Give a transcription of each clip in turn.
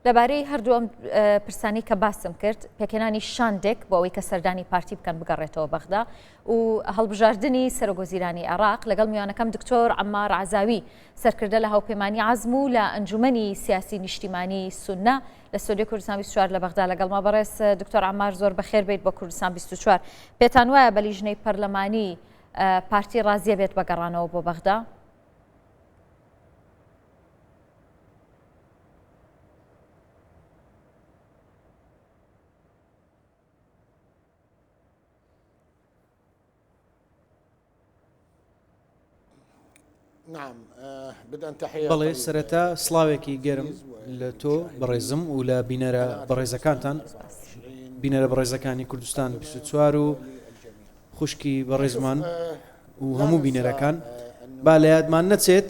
لەبارەی هەردوو ئەم پرسانەی کە باسم کرد، پێکهێنانی شاندێک بۆ ئەوەی کە سەردانی پارتی بکەن بگەڕێتەوە بەغدا و هەڵبژاردنی سەرۆکوەزیرانی عێراق، لەگەڵ میوانەکەم دکتۆر عەممار عەزاوی، سەرکردە لە هاوپەیمانی عەزم و لە ئەنجومەنی سیاسی نیشتیمانی سوننە لە ستۆدیۆی کوردستان 24 لە بەغدا لەگەڵما. بەڕێز دکتۆر عەممار زۆر بەخێر بێیت بۆ کوردستان 24. پێتان وایە بە لیژنەی پەرلەمانی پارتی ڕازیە بێت بە گەڕانەوە بۆ بەغدا؟ بەڵێ سەرەتا سڵاوێکی گەرم لە تۆ بەڕێزم و لە بینەرە بەڕێزەکانتان بینەرە بەڕێزەکانی کوردستان 24 و خوشکی بەڕێزمان و هەموو بینەرەکان با لە یادمان نەچێت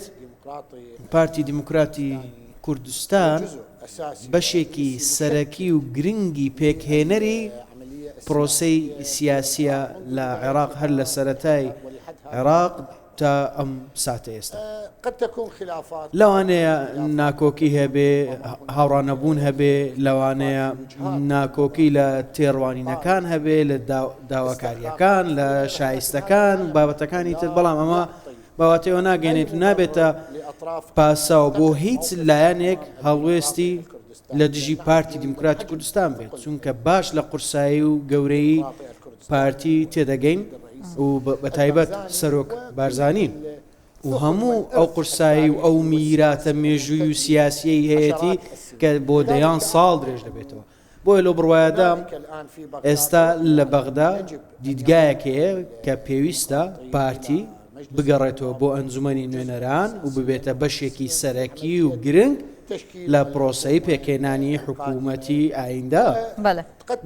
پارتی دیموکراتی کوردستان بەشێکی سەرەکی و گرنگی پێکهێنەری پرۆسەی سیاسیە لە عێراق هەر لە سەرەتای عێراق تا ئەم ساتە ئێستا. لەوانەیە ناکۆکی هەبێ، هاوڕانەبوون هەبێ، لەوانەیە ناکۆکی لە تێڕوانینەکان هەبێ، لە داواکارییەکان، لە شایستەکان و بابەتەکانی تر، بەڵام ئەمە بە واتای ئەوە ناگەیەنێت و نابێتە پاساو بۆ هیچ لایەنێک هەڵوێستی لە دژی پارتی دیموکراتی کوردستان بێت، چونکە باش لە قورسایی و گەورەیی پارتی تێدەگەین و بەتایبەت سەرۆک بارزانی و هەموو ئەو قورسایی و ئەو میراتە مێژووی و سیاسیەی هەیەتی کە بۆ دەیان ساڵ درێژ دەبێتەوە. بۆیە لەو بڕوایەدام ئێستا لە بەغدا دیدگایەک هەیە کە پێویستە پارتی بگەڕێتەوە بۆ ئەنجومەنی نوێنەران و ببێتە بەشێکی سەرەکی و گرنگ لە پرۆسەی پێکهێنانی حکوومەتی ئایندە.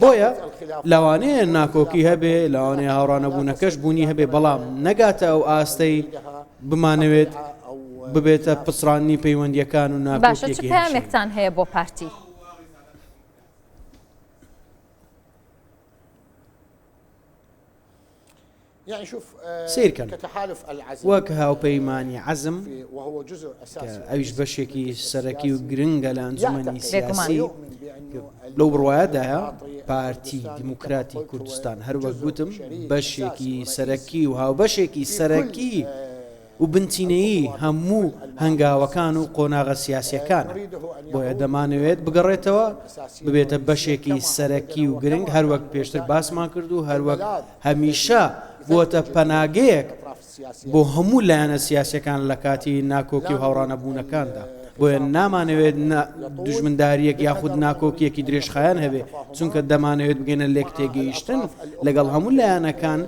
بۆیە لەوانەیە ناکۆکی هەبێ، لەوانەیە هاوڕانەبوونەکەش بوونی هەبێ، بەڵام نەگاتە ئەو ئاستەی بمانەوێت ببێتە پچڕاندنی پەیوەندییەکان و باشە چ ناکۆکییەکی هەمیشەیی. پەیامێکتان هەیە بۆ پارتی؟ سەیرکەن وەک هاوپەیمانی عەزم کە ئەویش بەشێکی سەرەکی و گرنگە لە ئەنجومەنی سیاسی لەو بڕوایەدایە پارتی دیموکراتی کوردستان هەروەک گوتم بەشێکی سەرەکی و هاوبەشێکی سەرەکی و بنچینەیی هەموو هەنگاوەکان و قۆناغە سیاسیەکانە، بۆیە دەمانەوێت بگەڕێتەوە ببێتە بەشێکی سەرەکی و گرنگ هەروەک پێشتر باسمان کرد و هەروەک هەمیشە بووەتە پەناگەیەک بۆ هەموو لایەنە سیاسیەکان لە کاتی ناکۆکی و هاوڕانەبوونەکاندا، بۆیە نامانەوێت دوژمنداریەک یاخود ناکۆکیەکی درێژخایەن هەبێ، چونکە دەمانەوێت بگەینە لێکتێگەیشتن لەگەڵ هەموو لایەنەکان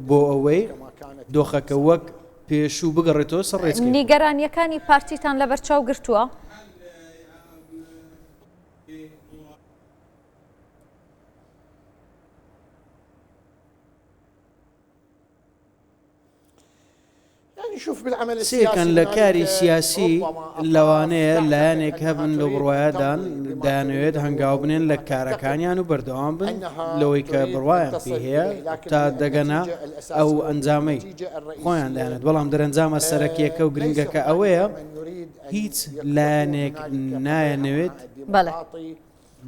بۆ ئەوەی دۆخەکە وەک پێشوو بگەڕێتەوە سەر ڕێچکەی خۆی. نیگەرانییەکانی پارتیتان لەبەرچاو گرتووە؟ سەیرکەن لە کاری سیاسی لەوانەیە لایەنێک هەبن لەو بڕوایەدان دەیانەوێت هەنگاو بنێن لە کارەکانیان و بەردەوام بن لەوەی کە بڕوایان پێی هەیە تا دەگەنە ئەو ئەنجامەی خۆیان دەیانێت بەڵام دەرەنجامە سەرەکیەکە و گرنگەکە ئەوەیە هیچ لایەنێک نایەنەوێت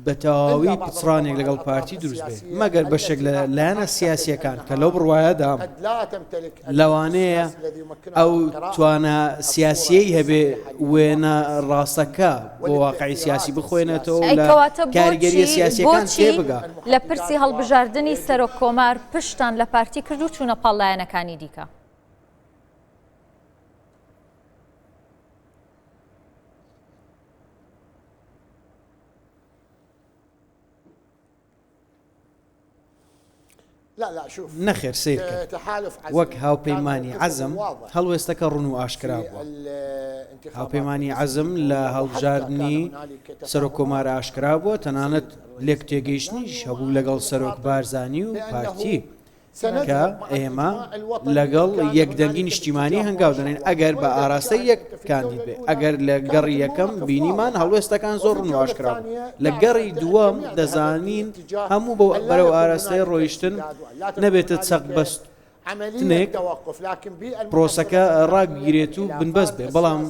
بە تەواوی پچڕانێک لەگەڵ پارتی دروست بێ، مەگەر بەشێک لە لایەنە سیاسییەکان کە لەو بڕوایەدام لەوانەیە ئەو توانا سیاسییەی هەبێ وێنە ڕاستەکە بۆ واقعی سیاسی بخوێنێتەوە و ئەی لە کەواتە کاریگەرییە بۆچی سیاسییەکان بۆچی تێبگا. لە پرسی هەڵبژاردنی سەرۆک کۆمار پشتتان لە پارتی کرد و چوونە پاڵ لایەنەکانی دیکە؟ نەخێر سەیرکەن وەک هاوپەیمانی عەزم هەڵوێستەکە ڕوون و ئاشکرا بووە. هاوپەیمانی عەزم لە هەڵبژاردنی سەرۆک کۆمار ئاشکرا بووە، تەنانەت لێکتێگەیشتنیش هەبوو لەگەڵ سەرۆک بارزانی و پارتی. کە ئێمە لەگەڵ یەکدەنگی نیشتیمانی هەنگاو دەنێین ئەگەر بە ئاراستەی یەک کاندید بێ ئەگەر لە گەڕی یەکەم بینیمان هەڵوێستەکان زۆر ڕوون و ئاشکرا بوو لە گەڕی دووەم دەزانین هەموو بەرەو ئاراستەی ڕۆیشتن نەبێتە چەق بەست. تنێک پرۆسەکە ڕابگیرێت و بنبەست بێ، بەڵام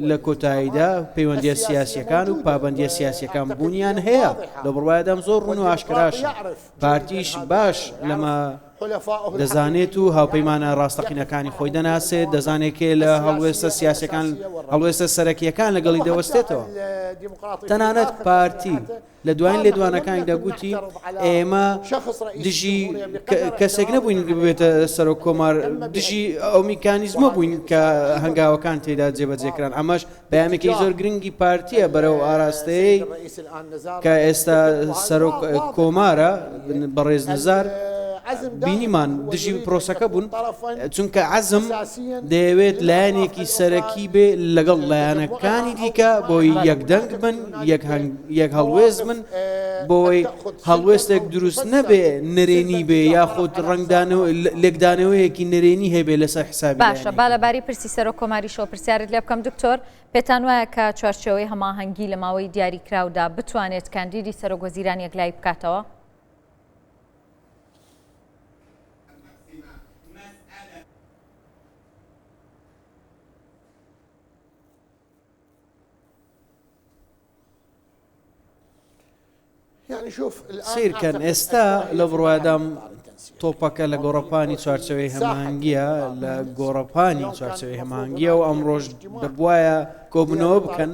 لە کۆتاییدا پەیوەندییە سیاسییەکان و پابەندییە سیاسییەکان بوونیان هەیە، لەو بڕوایەدام زۆر ڕوون و ئاشکراشە، پارتیش باش لەمە دەزانێت و هاوپەیمانە ڕاستەقینەکانی خۆی دەناسێت، دەزانێت کێ لە هەڵوێستە سیاسییەکان، هەڵوێستە سەرەکییەکان لەگەڵی دەوەستێتەوە. تەنانەت پارتی. لە دوایین لێدوانەکانیدا گوتی، ئێمە دژی کەسێک نەبووین ببێتە سەرۆک کۆمار، دژی ئەو میکانیزمە بووین کە هەنگاوەکان تێدا جێبەجێکران. ئەمەش پەیامێکی زۆر گرنگی پارتییە بەرەو ئاراستەیەی کە ئێستا سەرۆک کۆمارە بەڕێز نزار. بینیمان دژی پرۆسەکە بوون، چونکە عەزم دەیەوێت لایەنێکی سەرەکی بێ لەگەڵ لایەنەکانی دیکە بۆی یەکدەنگ بن، یەک هەڵوێست بن، بۆی هەڵوێستێک دروست نەبێ نەرێنی بێ یاخود ڕەنگدانەوە لێکدانەوەیەکی نەرێنی هەبێ لەسەر حسابی باشە با لەبارەی پرسی سەرۆک کۆماریشەوە پرسیارت لێ بکەم دکتۆر پێتان وایە کە چوارچێوەی هەماهەنگی لە ماوەی دیاریکراودا بتوانێت کاندیدی سەرۆک وەزیران یەکلایی بکاتەوە؟ سەیرکەن ئێستا لە بڕوادام تۆپەکە لە گۆڕەپانی چوارچەوەی هەمانگیە لە گۆڕەپانی چوارچەوەی هەمانگیە و ئەمڕۆژ دەبواە کۆبنەوە بکەن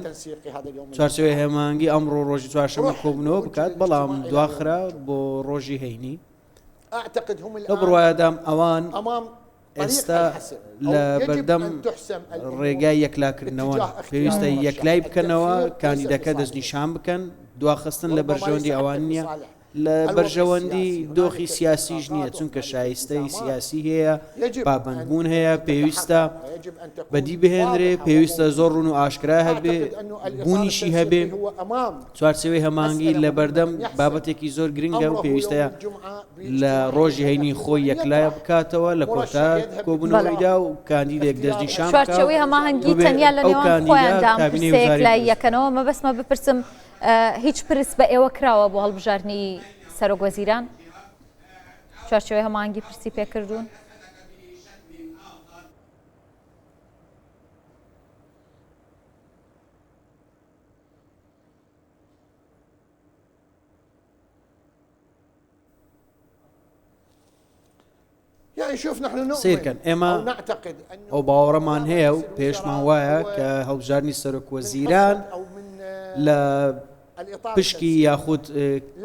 چوارچەوەی هەمانگی ئەمڕۆ ڕۆژی چوارشەمە کۆبنەوە بکات بەڵام دواخرا بۆ ڕۆژی هەینی لەو بڕوایەدام ئەوان ئێستا لە بەردەم ڕێگای یەکلاکردنەوەن، پێویستە یەکلای بکەنەوە، کاندیدەکە دەستنیشان بکەن، دواخستن لە بەرژەوەندی ئەوان نییە، لە بەرژەوەندی دۆخی سیاسیش نییە، چونکە شایستەی سیاسی هەیە، پابەندبوون هەیە، پێویستە بەدی بهێنرێ، پێویستە زۆر ڕوون و ئاشکرا هەبێ، بوونیشی هەبێ. چوارچێوەی هەماهەنگی لە بەردەم بابەتێکی زۆر گرنگە و پێویستە لە ڕۆژی هەینی خۆی یەکلایە بکاتەوە لە کۆتا کۆبوونەوەیدا و کاندیدێک دەستنیشان بکا و چوارچێوەی هەماهەنگی ببێ تەنیا لە ئەو نێوان کاندیدە خۆیاندا ئەم کابینەی پرسە وزاری یەکلایی دروست بکات. یەکەنەوە مەبەستمە بپرسم هیچ پرس بە ئێوە کراوە بۆ هەڵبژاردنی سەرۆک وەزیران؟ چوارچێوەی هەماهەنگی پرسی پێکردوون؟ سەیرکەن ئێمە ئەو باوەڕەمان هەیە و پێشمان وایە کە هەڵبژاردنی سەرۆک وەزیران لە پشکی یاخود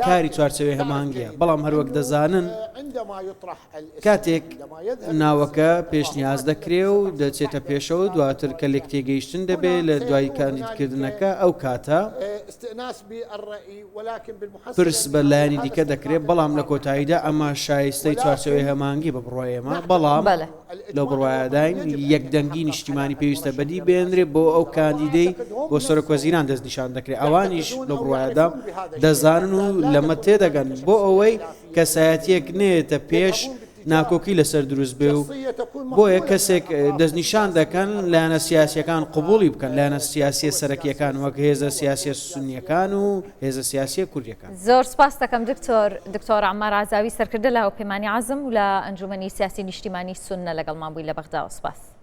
کاری چوارچێوەی هەماهەنگیە بەڵام هەروەک دەزانن کاتێک ناوەکە پێشنیاز دەکرێ و دەچێتە پێشەوە دواتر کە لێکتێگەیشتن دەبێ لە دوای کاندیدکردنەکە ئەو کاتە پرس بە لایەنی دیکە دەکرێت، بەڵام لە کۆتاییدا ئەمە شایستەی چوارچێوەی هەماهەنگی بە بڕوای ئێمە، بەڵام لەو بڕوایەداین یەکدەنگی نیشتیمانی پێویستە بەدی بێنرێت بۆ ئەو کاندیدەی بۆ سەرۆکوەزیران دەستنیشان دەکرێت، ئەوانیش لەو بڕوایەدا دەزانن و لەمە تێدەگەن بۆ ئەوەی کەسایەتییەک نەیەتە پێش ناکۆکی لەسەر دروست بێ و بۆیە کەسێک دەستنیشان دەکەن لایەنە سیاسیەکان قبوڵی بکەن لایەنە سیاسیە سەرەکیەکان وەک هێزە سیاسیە سونیەکان و هێزە سیاسیە کوردیەکان. زۆر سپاست دەکەم دکتۆر دکتۆر عەمار عەزاوی سەرکردە لە هاوپەیمانی عەزم و لە ئەنجومەنی سیاسی نیشتیمانی سوننە لەگەڵمان بووی لە بەغداوە سپاس.